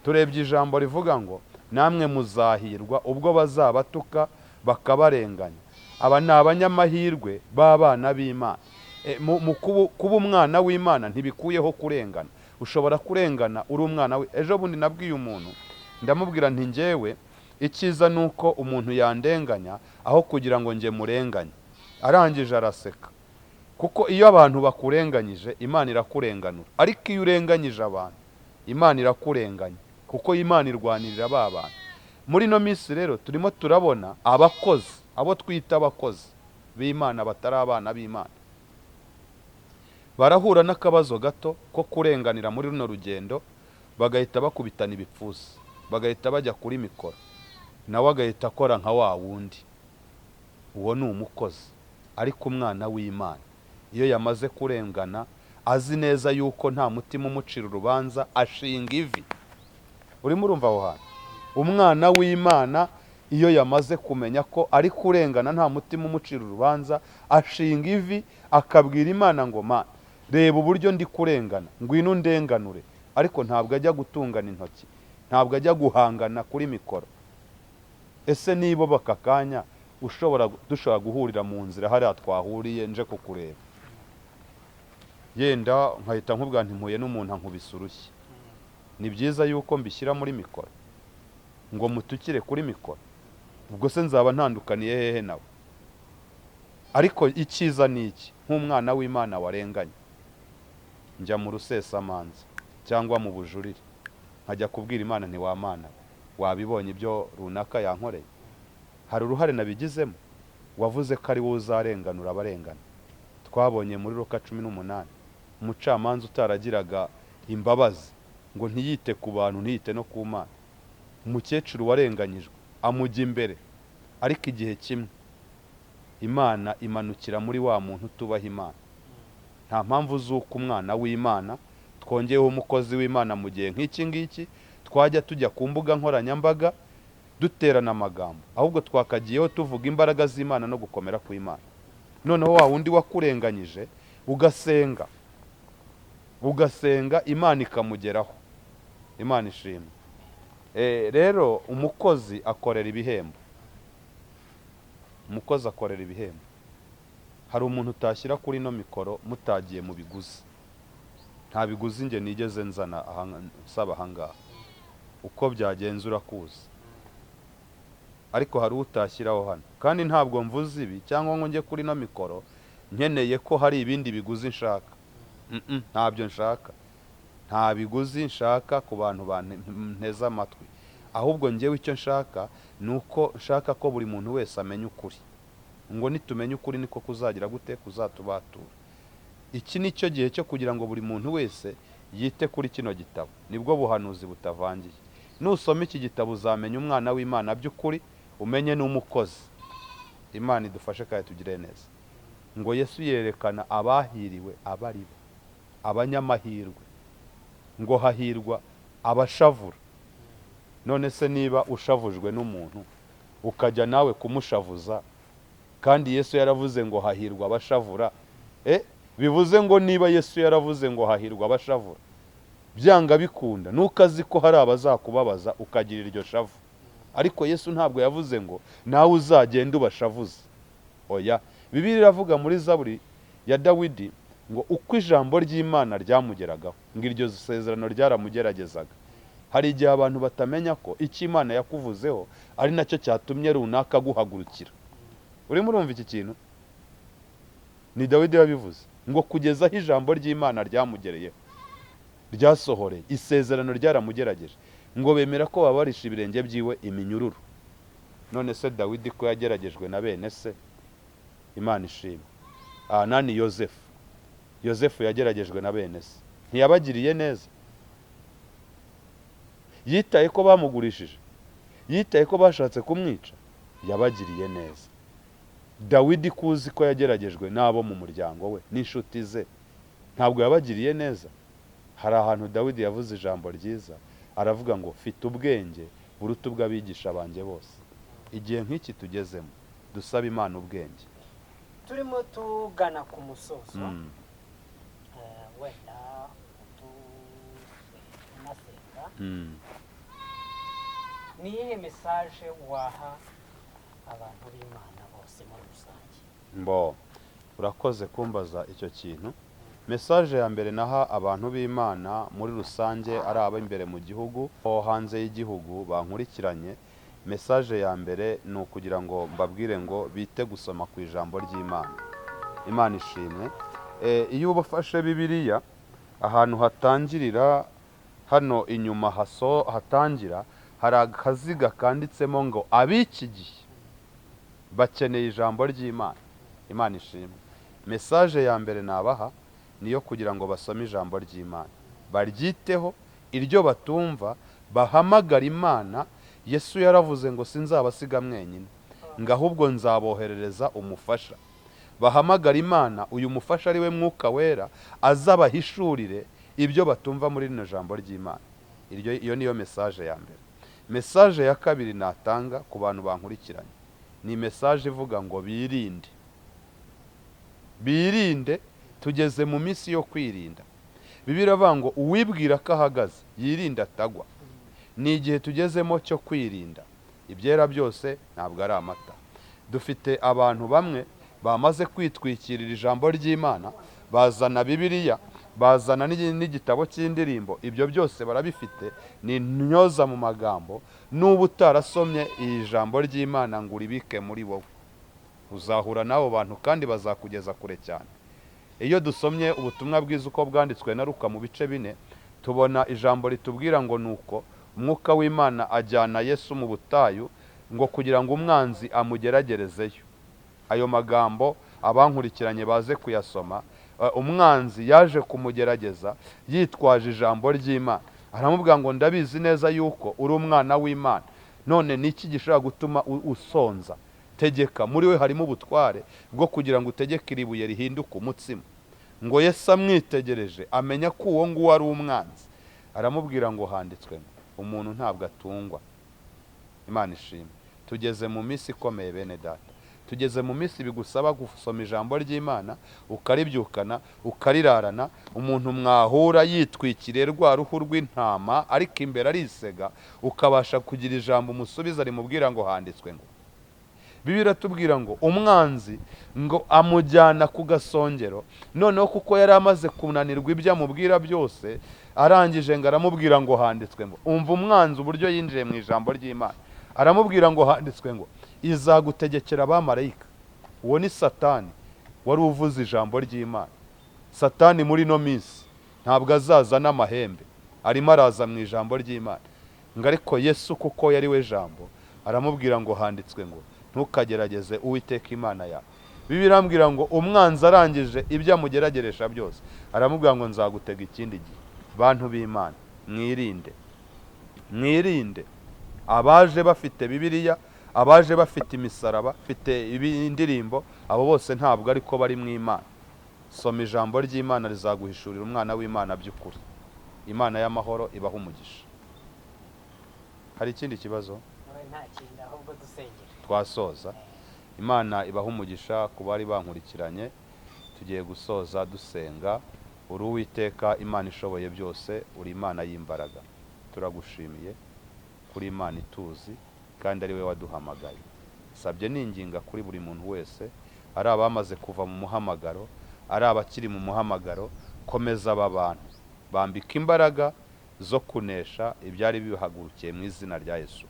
Turebye ijambo rivuga ngo namwe muzahirwa ubwo bazabatuka, bakabarenganya. Aba ni abanyamahirwe b'abana b'Imana. Kuba umwana w'Imana ntibikuyeho kurengana. Ushobora kurengana uri umwana we. Ejo bundi nabwiye umuntu, ndamubwira nti njyewe icyiza ni uko umuntu yandenganya aho kugira ngo njye murenganye. Arangije araseka, kuko iyo abantu bakurenganyije, Imana irakurenganura, ariko iyo urenganyije abantu, Imana irakurenganya, kuko Imana irwanirira ba bantu. Muri ino minsi rero turimo turabona abakozi, abo twita abakozi b'Imana batari abana b'Imana, barahura n'akabazo gato ko kurenganira muri runo rugendo, bagahita bakubitana ibipfunsi, bagahita bajya kuri mikoro, nawe agahita akora nka wa wundi. Uwo ni umukozi. Ariko umwana w'Imana iyo yamaze kurengana, azi neza yuko nta mutima umucira urubanza, ashinga ivi. Urimo urumva aho hantu? Umwana w'Imana iyo yamaze kumenya ko ari kurengana, nta mutima umucira urubanza, ashinga ivi, akabwira Imana ngo: "Mana, reba uburyo ndi kurengana, ngwino undenganure." Ariko ntabwo ajya gutungana intoki, ntabwo ajya guhangana kuri mikoro. Ese niba baka kanya ushobora, dushobora guhurira mu nzira hariya twahuriye, nje kukureba, yenda nkahita nkubwira nti mpuye n'umuntu ankubise urushyi, ni byiza yuko mbishyira muri mikoro ngo mutukire kuri mikoro? Ubwo se nzaba ntandukaniye hehe nawe? Ariko icyiza ni iki? Nk'umwana w'Imana warenganye, njya mu rusesamanza cyangwa mu bujurire, nkajya kubwira Imana nti: "Wa Mana, wabibonye ibyo runaka yankoreye? Hari uruhare nabigizemo? Wavuze ko ari wowe uzarenganura abarengana." Twabonye muri Luka 18 umucamanza utaragiraga imbabazi, ngo ntiyite ku bantu, ntiyite no ku Mana. Umukecuru warenganyijwe amujya imbere, ariko igihe kimwe Imana imanukira muri wa muntu utubaha Imana. Nta mpamvu z'uko umwana w'Imana, twongeyeho umukozi w'Imana, mu gihe nk'iki ngiki twajya tujya ku mbuga nkoranyambaga duterana amagambo, ahubwo twakagiyeho tuvuga imbaraga z'Imana no gukomera kw'Imana. Noneho wa wundi wakurenganyije, ugasenga, ugasenga, Imana ikamugeraho. Imana ishimwe. Rero umukozi akorera ibihembo, umukozi akorera ibihembo. Hari umuntu utashyira kuri ino mikoro mutagiye mu biguzi. Nta biguzi njye nigeze nzana nsaba ahangaha. Uko byagenze urakuzi, ariko hari utashyiraho hano. Kandi ntabwo mvuze ibi cyangwa ngo njye kuri ino mikoro nkeneye ko hari ibindi biguzi nshaka. Ntabyo nshaka, nta biguzi nshaka ku bantu banteze amatwi. Ahubwo njyewe icyo nshaka ni uko nshaka ko buri muntu wese amenya ukuri, ngo nitumenya ukuri niko kuzagira gute? Kuzatubatura. Iki ni cyo gihe cyo kugira ngo buri muntu wese yite kuri kino gitabo. Nibwo buhanuzi butavangiye. Nusoma iki gitabo uzamenya umwana w'Imana by'ukuri, umenye n'umukozi. Imana idufashe kandi tugire neza. Ngo Yesu yerekana abahiriwe abo ari bo, abanyamahirwe, ngo hahirwa abashavura. None se niba ushavujwe n'umuntu, ukajya nawe kumushavuza, kandi Yesu yaravuze ngo hahirwa abashavura, bivuze ngo niba Yesu yaravuze ngo hahirwa abashavura, byanga bikunda nuko azi ko hari abazakubabaza ukagira iryo shavu. Ariko Yesu ntabwo yavuze ngo nawe uzagende ubashavuze, oya. Bibiliya iravuga muri Zaburi ya Dawidi ngo uko ijambo ry'Imana ryamugeragaho, ngo iryo sezerano ryaramugeragezaga. Hari Hari igihe abantu batamenya ko icyo Imana yakuvuzeho ari nacyo cyatumye runaka guhagurukira. Urimo urumva iki kintu? Ni Dawidi wabivuze ngo kugeza aho ijambo ry'Imana ryamugereyeho, ryasohoreye, isezerano ryaramugerageje, ngo bemera ko babarisha ibirenge byiwe iminyururu. None se Dawidi ko yageragejwe na bene se? Imana ishimwe. Aha nani Yozefu? Yozefu yageragejwe na bene se, ntiyabagiriye neza? Yitaye ko bamugurishije? Yitaye ko bashatse kumwica? Yabagiriye neza. Dawidi kuzi ko yageragejwe n'abo mu muryango we n'inshuti ze, ntabwo yabagiriye neza? Hari ahantu Dawidi yavuze ijambo ryiza, aravuga ngo mfite ubwenge buruta ubw'abigisha banjye bose. Igihe nk'iki tugezemo, dusaba Imana ubwenge. Turimo tugana ku musozo. Wenda tunasenga. Ni iyihe message waha abantu b'Imana bose muri rusange? Mbo urakoze kumbaza icyo kintu. Message ya mbere naha abantu b'Imana muri rusange, ari ab'imbere mu gihugu o hanze y'igihugu bankurikiranye, message ya mbere ni ukugira ngo mbabwire ngo bite gusoma ku ijambo ry'Imana. Imana ishimwe. Iyo uba ufashe Bibiliya, ahantu hatangirira hano inyuma haso hatangira, hari akaziga kanditsemo ngo ab'iki gihe bakeneye ijambo ry'Imana. Imana ishimwe. Message ya mbere nabaha niyo kugira ngo basome ijambo ry'Imana, baryiteho, iryo batumva bahamagara Imana. Yesu yaravuze ngo sinzabasiga mwenyine, ngo ahubwo nzaboherereza umufasha. Bahamagara Imana, uyu mufasha ari we Mwuka Wera, azabahishurire ibyo batumva muri rino jambo ry'Imana. Iyo niyo message ya mbere. Message ya kabiri natanga ku bantu bankurikiranye ni message ivuga ngo birinde, birinde. Tugeze mu minsi yo kwirinda. Bibiliya iravuga ngo uwibwira ko ahagaze yirinde atagwa. Ni igihe tugezemo cyo kwirinda. Ibyera byose ntabwo ari amata. Dufite abantu bamwe bamaze kwitwikirira ijambo ry'Imana, bazana Bibiliya, bazana n'igitabo cy'indirimbo, ibyo byose barabifite, ni intyoza mu magambo. Nuba utarasomye iri jambo ry'Imana ngo uribike muri wowe, uzahura n'abo bantu kandi bazakugeza kure cyane. Iyo dusomye ubutumwa bwiza uko bwanditswe na Luka mu bice 4, tubona ijambo ritubwira ngo nuko Umwuka w'Imana ajyana Yesu mu butayu ngo kugira ngo umwanzi amugeragerezeyo. Ayo magambo abankurikiranye baze kuyasoma. Umwanzi yaje kumugerageza yitwaje ijambo ry'Imana, aramubwira ngo ndabizi neza yuko uri umwana w'Imana, none ni iki gishobora gutuma usonza? Tegeka. Muri we harimo ubutware bwo kugira ngo utegeke iri buye rihinduke umutsima. Ngo Yesu amwitegereje amenya ko uwo nguwo ari umwanzi, aramubwira ngo handitswe ngo umuntu ntabwo atungwa. Imana ishimwe. Tugeze mu minsi ikomeye bene data, tugeze mu minsi bigusaba gusoma ijambo ry'Imana ukaribyukana, ukarirarana. Umuntu mwahura yitwikiriye rwa ruhu rw'intama ariko imbere arisega, ukabasha kugira ijambo umusubiza rimubwira ngo handitswe ngo. Bibiliya iratubwira ngo umwanzi ngo amujyana ku gasongero, noneho kuko yari amaze kunanirwa ibyo amubwira byose, arangije ngo aramubwira ngo handitswe ngo. Umva umwanzi uburyo yinjiye mu ijambo ry'Imana, aramubwira ngo handitswe ngo izagutegekera abamarayika. Uwo ni Satani wari uvuze ijambo ry'Imana. Satani muri ino minsi ntabwo azaza n'amahembe, arimo araza mu ijambo ry'Imana. Ngo ariko Yesu kuko yari we jambo, aramubwira ngo handitswe ngo ntukagerageze Uwiteka Imana yawe. Bibiliya irambwira ngo umwanzi arangije ibyo amugerageresha byose, aramubwira ngo nzagutega ikindi gihe. Bantu b'Imana, mwirinde, mwirinde. Abaje bafite Bibiliya, abaje bafite imisaraba, bafite indirimbo, abo bose ntabwo ariko bari mu Imana. Soma ijambo ry'Imana rizaguhishurira umwana w'Imana by'ukuri. Imana y'amahoro ibaha umugisha. Hari ikindi kibazo? Nta kindi, ahubwo dusengere. Twasoza. Imana ibaha umugisha ku bari bankurikiranye. Tugiye gusoza dusenga. Uri Uwiteka Imana ishoboye byose, uri Imana y'imbaraga. Turagushimiye kuri Imana ituzi kandi ari we waduhamagaye. Sabye ninginga kuri buri muntu wese, ari abamaze kuva mu muhamagaro, ari abakiri mu muhamagaro, komeza aba bantu, bambika imbaraga zo kunesha ibyari bibahagurukiye mu izina rya Yesu.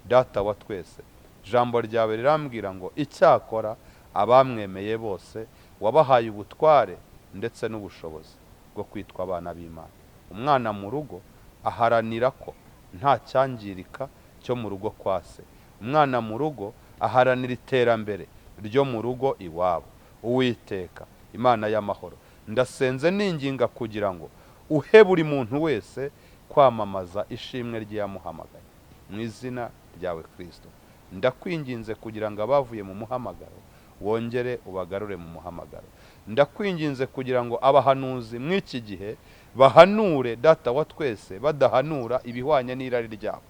Data wa twese, ijambo ryawe rirambwira ngo icyakora abamwemeye bose wabahaye ubutware ndetse n'ubushobozi bwo kwitwa abana b'Imana. Umwana mu rugo aharanira ko nta cyangirika cyo mu rugo kwa se. Umwana mu rugo aharanira iterambere ryo mu rugo iwabo. Uwiteka, Imana y'amahoro, ndasenze ninginga kugira ngo uhe buri muntu wese kwamamaza ishimwe ry'Iyamuhamagaye mu izina ryawe Kristo. Ndakwinginze kugira ngo abavuye mu muhamagaro wongere ubagarure mu muhamagaro. Ndakwinginze kugira ngo abahanuzi mu iki gihe bahanure, Data wa twese, badahanura ibihwanye n'irari ryabo,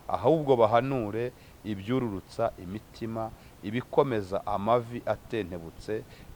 ahubwo bahanure ibyururutsa imitima, ibikomeza amavi atentebutse.